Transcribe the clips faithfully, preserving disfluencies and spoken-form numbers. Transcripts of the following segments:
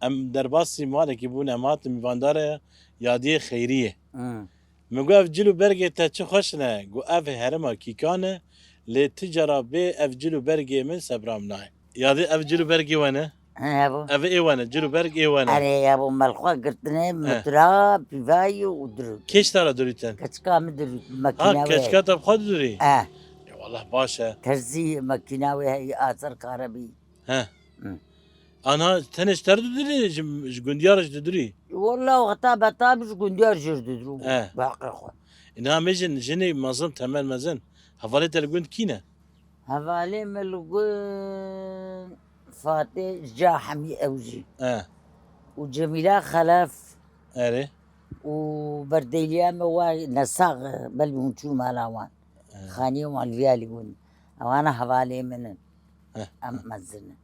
Em derbasî malekî bûn, em hatin mîvandare yadiyê Xeyriyê. Hmm. Min got, "Ev cil û bergê te çi xweş ne." Got, "Ev herêma Kîkan e, lê ti cara bê ev cil û bergê min sebra min nayê." Yadê ev cil û bergê we ne? He, hebû. Ev ê we ne, cil û berg ê we ne? Erê, hebû, me li xwe girtine, He. Mitra, pîvayî û dirû. Kê ji te re dirûtin? Keçika min dirû, Ha, makîna wê. Keçika te bi xwe didurî? E. Ya wallah baş e. Terzî makîna wê heyî, aser karebî. He. Hı. Ana tenê ji te re didurî, ji, ji gundiya re jî didurî? Wallah, heta beta bi ji gundiya re jî didurû. He. Bi heqê xwe. Îna me jin, jinê mezin, temel mezin. Hevalê te li gund kî ne? Hevalê me li gund Fatê Ca Hemî ew jî. He. Û Cemîla Xelef. Erê. Û berdêliya me wa nesax, belê hûn çû mala wan. He. Xaniyê wan li viyalî bûn. Ewana hevalê min in. Heh. Em mezin in.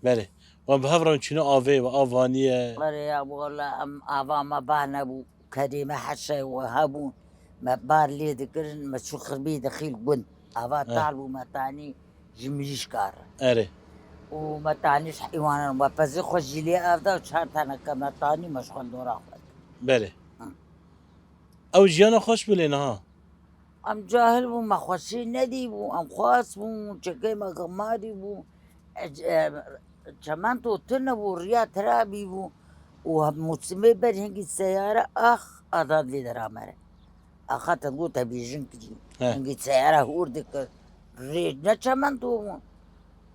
Belê. Wan bi hev re çûne avê ve, av vaniye. Erê ya, wala em ava me bah nebû. Kerê me heşe we hebûn. Me bar lê dikirin, me çû xirbî dixîl gund. Ava Heh. Tal bû, me tanî ji mirîşka re. Erê. Û me tanî ji heywanan, we pezê xwe jî lê ev da û çar teneke me tanî me ji xwe dora xwe. Belê. Hı. Ew jiyana xweş bû lê niha? Em cahil bûn, me xweşî nedîbû, em xwest bûn, çekê me ximarî bû. E, e, çemento tune bû, riya tirabî bû. Û hem mûsimê ber hingî seyare ax, adat lê deramere. Axa te got te bêjin kirî. He. Hingî seyare hûr dikir. Rê ne çemento bû.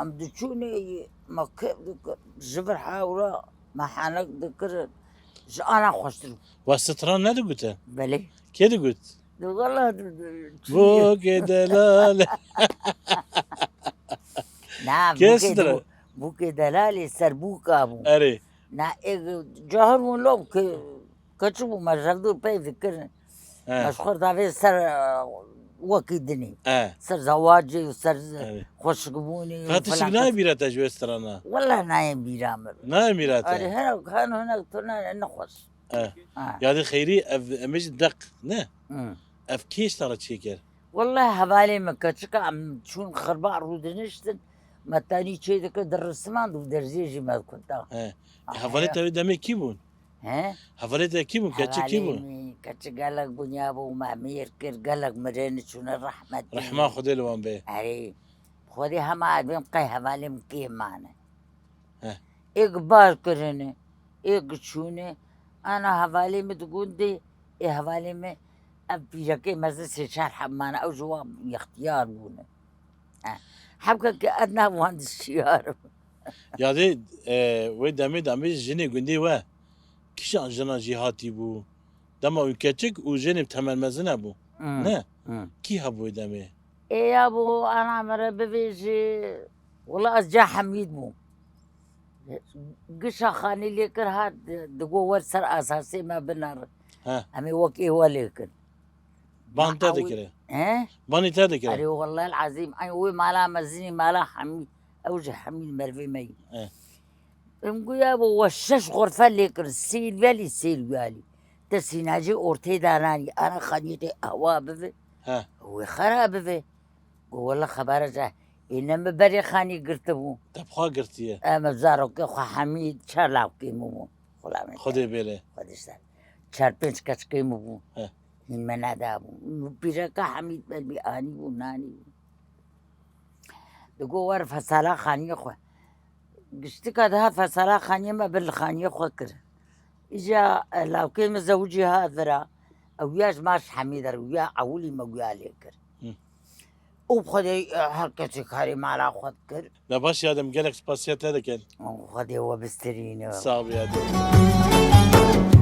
Em diçûnê me kêf dikir. Ji vir hewra me henek dikirin. Ji ana xweştir bû. We stran nedigute? Belê. Kê digot? Wala, Bûkê delal. Na, Kes bûkê dire. Bû-, bûkê delalê ser bûka bû. Erê. Na, ê, cahil bûn lo ke-, keçik bû, me revdû pey dikirin. He. Me ji xwe davê ser, e, wekî dinê. He. Ser zewacê û ser Erê. Xweşikbûnê û Ka tiştik falan nayê kes- bîra te ji wê strana? Wala nayê bîra min. Nayê bîra te? Erê, hinek, hinek, hinek tune ne xweş. Eh. Ha. Yadê xeyrî ev, em ê jî deq, ne? Hmm. Ev kê ji te re çêkir? Wallahî hevalê min keçika em çûn xirba rûdiniştin, me tenî çê dikir, dirismand û derziyê jî me dikunda. He. Ah, Hevalê ya. Te wê demê kî bûn? He? Hevalê te kî bûn? Keçik kî bûn? Hevalê min keçik gelek bunya bû, me mêr kir, gelek mirin çûne rehmetî. Rehma Xwedê li wan bê. Erê. Xwedê hema dibêm qey hevalê min kê mane. Heh. Êk bar kirine, êk çûne. Ana hevalê min di gundê, ê hevalê min ev pîrekê mezin sê çar heb mane, ew ji wan yextiyar bûne. Heh. Hebkekê ez nav wan dişiyar im. Yadê, e, wê demê de em bêjin jinê gundê we kîjan jina jêhatî bû? Dema wî keçik û jinê temel mezin hebû. Hmm. Ne? Hmm. Kî hebû wê demê? Ê ya bo ana me re bivêjî, wela ez ca Hemîd bûm. Gişa xanî lê kir hat, digo wer ser asasê me binere. He. Em ê wek êwe lê kin. Ban te dikire. He? Banî te dikire. Erê wellahil ezîm, ey wê mala mezinî mala Hemîd, ew ji Hemîd mervê me yî. He. Em goya bo we şeş xurfe lê kir, sêl velî, sêl welî. Te sînacê ortê dananî, ana xanî te ewa bive. He. Wê xera bive. Go wela xebera ca, ê ne min berê xanî girtibû. Te bi xwe girtiye. Em zarokê xwe Hemîd, çar lawkê min bû. Xulamê Xwedê bêle. Xwedê ser. Çar pênc keçikê min bû. He. Hîn me nedabû. Pîreka Hemîd ber bî anî bû, nanî bû. Digo wer fesala xaniyê xwe. Giştika daha fesala xaniyê me bin li xaniyê xwe kir. Îca, e, lawkê min zewicî hat vira. Ew ya ji ma ji Hemîd re, ya ewilî me guya lê kir. Hı. Û bi Xwedê, e, her kesê karê mala xwe dikir. Me baş ya dem gelek spasiya te dikin. Xwedê we bistirîne. Sağ ol ya dem.